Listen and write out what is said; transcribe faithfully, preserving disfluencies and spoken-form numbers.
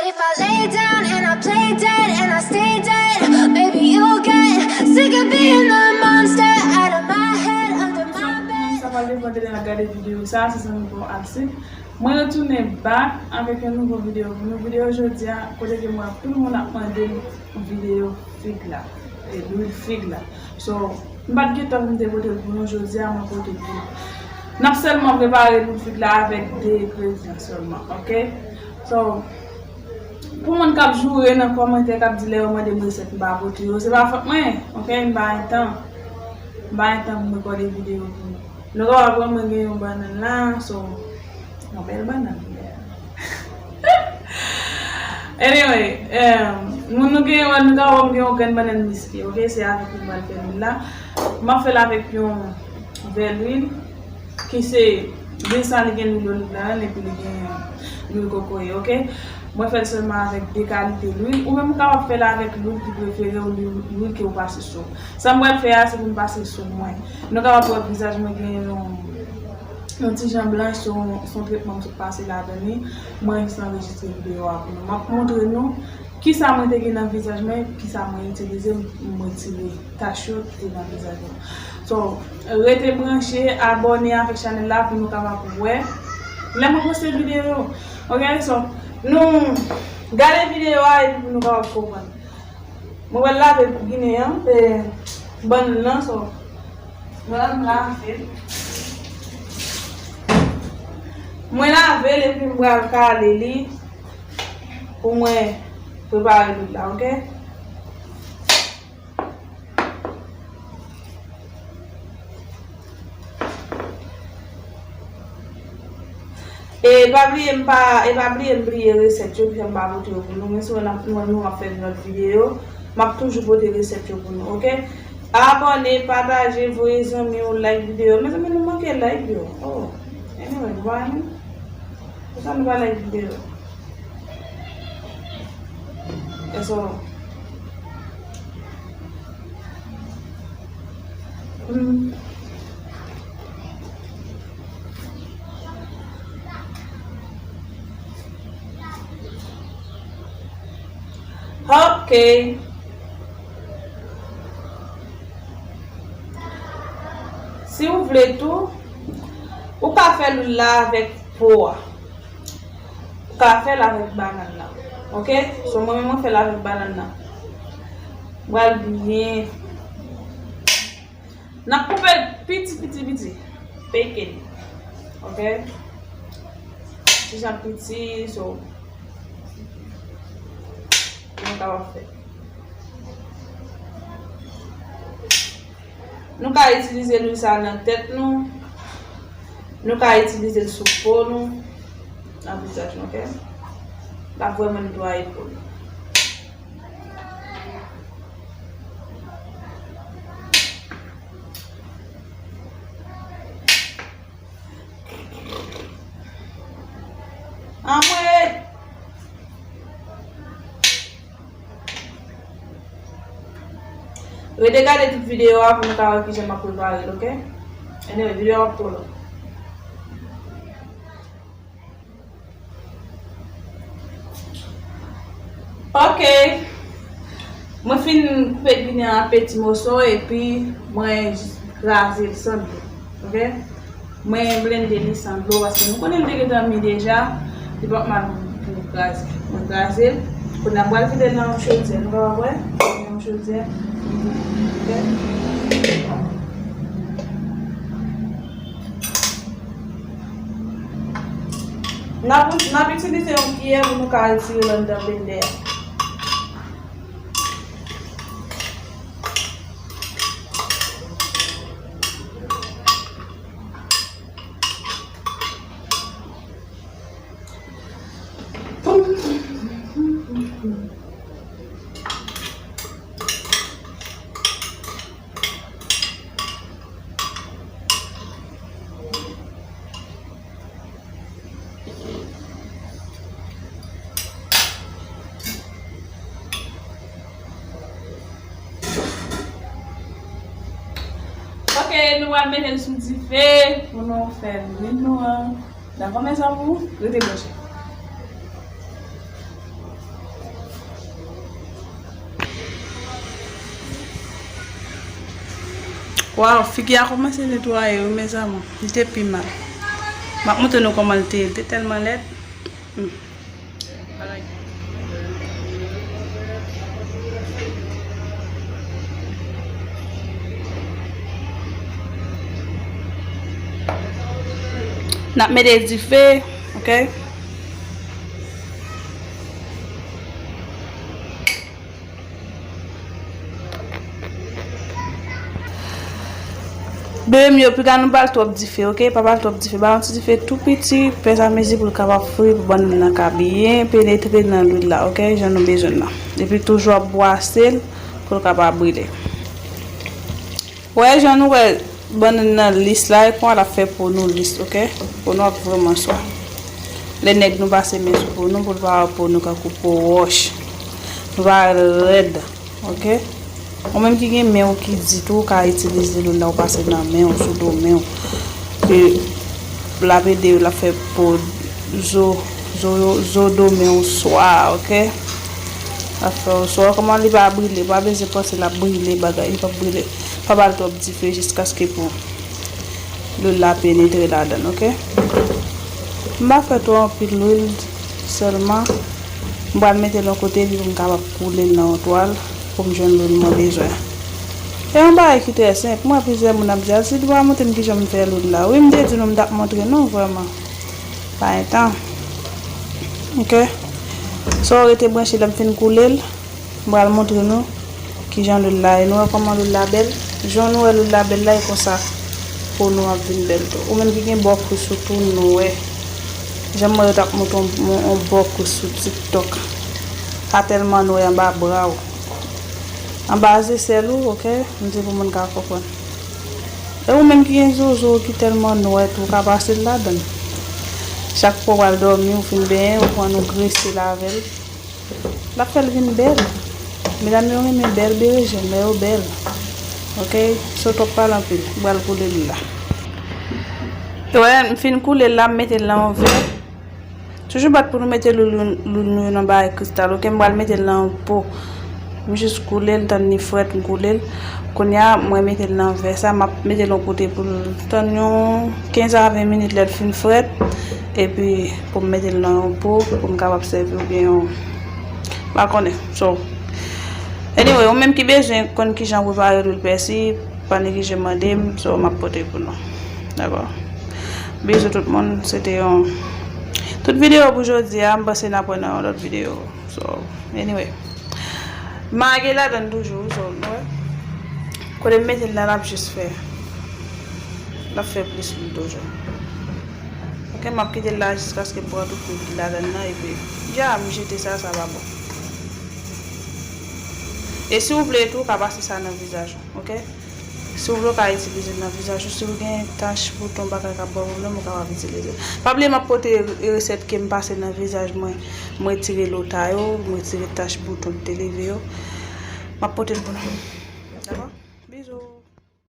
If I lay down and I play dead and I stay dead, baby, you'll get sick of being the monster out of my head, under my bed. Sa pral depann de lè n ap gade videyo sa, se sa nou bon absent. Mwen retounen back avèk yon nouvo videyo pou nou. Videyo jodi a, kote ke mwen, tout moun ap mande m videyo fig la, e lwil fig la. So, m pa t gen tan pou m te pote l pou nou, jodi a mwen pote l pou nou. N ap sèlman prepare lwil fig la avèk de engredyan sèlman, oke? So, pou moun k ap joure nan kòmantè, k ap di lè yo mande m resèt m pa pote yo, se pa fòt mwen, oke? M pa gen tan. M pa gen tan pou m rekòde videyo pou nou. Nou kapab wè mwen gen yon bannann la, so, yon bèl bannann, yeah. Anyway, um, moun nou gen, nou ka wè m gen yon grenn bannann miske, oke? Se avèk li m pral fè lwil la. M ap fè l avèk yon vè lwil, ki se lwil sa, li gen lwil oliv ladan l, epi li gen lwil kokoye, oke? Mwen fè l sèlman avèk de kalite lwil. Ou menm ou kapab fè l avèk lwil ki prefere w, lwil, lwil ke w pase sou. Sa m pral fè a, se pou m pase sou mwen. Nou kapab wè vizaj mwen gen yon, yon ti jan blanch, se yon, se yon tretman m sot pase ladan li. Mwen jis anrejistre videyo a pou nou. M ap montre nou kisa mwen te gen nan vizaj mwen, kisa mwen itilize, m, m retire tach yo ki te nan vizaj mwen. So, rete branche, abòne avèk chanèl la pou nou kapab wè lè mwen poste videyo. Oke, so, nou gade videyo a epi pou nou kapab konprann. Mwen pral lave ginen an, e, bannann nan, so, mwen lave l. Mwen lave l epi m pral kale li pou mwen prepare lwil la, oke? E pa bliye m pa, e pa bliye m bliye resèt yo, ki fè m pa pote yo pou nou. Men si w wè n ap, nou, nou ap fè lòt videyo, m ap toujou pote resèt yo pou nou, oke? Abòne, pataje, voye zanmi w, like videyo. Mezanmi, nou manke like yo. Oh, anyway, nou pa renmen? Poukisa nou pa like videyo? Eso. Hmm. Ok. Si w vle tou, ou ka fè lwil la avèk po a. Ou ka fè l avèk bannann nan. Ok? So, mwen menm, mwen fè l avèk bannann nan. M pral byen. N ap koupe l piti, piti, piti. Peke li. Ok? Ti jan piti, so. Mwen kapab fè. Nou ka itilize lwil sa nan tèt nou. Nou ka itilize l sou po nou. Nan vizaj nou, ok? L ap vrèman netwaye po nou. Anmwe! Rete gade tout videyo a pou nou ka wè kijan m ap prepare l, ok? Anyway, videyo a p twò long. Ok. Mwen fin koupe ginen an an peti moso epi mwen jis kraze l san dlo. Ok? Mwen blende li san dlo paske nou konnen l te gentan mi deja. Li p ap mal pou, pou kraze. Mwen kraze l. Kounye a m pral vide l nan yon chodyè. Nou kapab wè? Nan yon chodyè. Ok? N ap, n ap itilize yon kiyè pou nou ka retire l anndan blendè a. Ok, nou pral mete l sou dife pou nou fè lwil nou an. Dakò, mezanmi? Rete branche. Waw, figi a kòmanse netwaye wi, mezanmi. Li te pi mal. M ap montre nou kòman li te ye. Li te tèlman lèd. Hmm. N ap mete dife, ok? Bebe m yo, piga nou ba l twòp dife, ok? Pa ba l twòp dife. Ba l yon ti dife tou piti, pèse a mezi pou l kapab fri, pou bannann nan ka byen penetre nan lwil la, ok? Jan nou bezwen l la. Epi toujou ap bwase l pou l ka pa brile. Wè, jan nou wè bannann nan lis la, e konsa l ap fè po nou lis, ok? Po nou ap vrèman swa. Lè nèg nou pase men sou po nou, pou l pa wè po nou kankou po wòch. Nou pa rèd, ok? Ou menm ki gen men w ki di tou, ou ka itilize lwil la, ou pase nan men w, sou do men w. Ke l ap ede, l ap fè po zo, zo, zo do men w swa, ok? L ap fè w swa. Kòman li pa brile, pa bezwen panse l ap brile bagay, li p ap brile. Pa ba l twòp dife jiskaske pou lwil la penetre ladan l, ok? M pa fè twò anpil lwil sèlman. M pral mete l yon kote epi pou m kapab koule l nan yon twal pou m jwenn lwil mwen bezwen. E yon bagay ki trè senp. Mwen, plizyè moun ap di, "Alcide, ou pa montre m kijan m fè lwil la." Wi, m te di nou m t ap montre nou, vrèman. Pa gen tan. Ok? So, rete branche lè m fin koule l. M pral montre nou kijan lwil la ye. Nou wè kòman lwil la bèl? Jan nou wè lwil la bèl la, e konsa po nou ap vin bèl tou. Ou menm ki gen bò kwis ou tou, nou wè. Jan mwen yo t ap montre yon, yon, yon bò kwis sou TikTok. Pa tèlman nwè anba bra w. Anba zesèl ou, ok? M di pou moun ka konprann. E ou menm ki gen zozo ki tèlman nwè tou, ou ka pase l ladan l. Chak fwa w al dòmi, ou fin benyen, ou pran ou grese l avè l. L ap fè l vin bèl. Medam yo renmen bèl berejèn, lè yo bèl. Ok? So twòp pale anpil. M pral koule l la. Wè, m fin koule l la, m mete l nan yon vè. Toujou bat pou nou mete lwil, lwil nou yo nan bagay kristal, ok? M pral mete l nan yon po. M jis koule l, tann li frèt, m koule l. Kounye a, mwen mete l nan vè sa, m ap mete l yon kote pou l tann yon kenz a ven minit lè l fin frèt. Epi, pou m mete l nan yon po, pou m kapab sèvi oubyen yon, m pa konnen. So, anyway, ou menm ki bezwen konn kijan prepare lwil pèsi, pa neglije mande m, so, m ap pote pou nou. Dakò? Bizou tout moun, se te yon, tout videyo pou jodi a, m panse n ap wè nan yon lòt videyo. So, anyway. Mage ladan toujou, so, nou wè. Kote m mete l la, l ap jis fè. L ap fè plis lwil toujou. Ok, m ap kite l la jiskaske m pran tout lwil ki ladan nan, epi, ya, m jete sa, sa pa bon. E si w vle tou, w ka pase sa nan vizaj ou, ok? Si w vle, w ka itilize l nan vizaj ou. Si w gen tach, bouton, bagay k ap ba w pwoblèm, ou kapab itilize l. Pa bliye, m ap pote resèt ke m pase nan vizaj mwen. M retire lota yo, m retire tach bouton ki te leve yo. M ap pote l pou nou.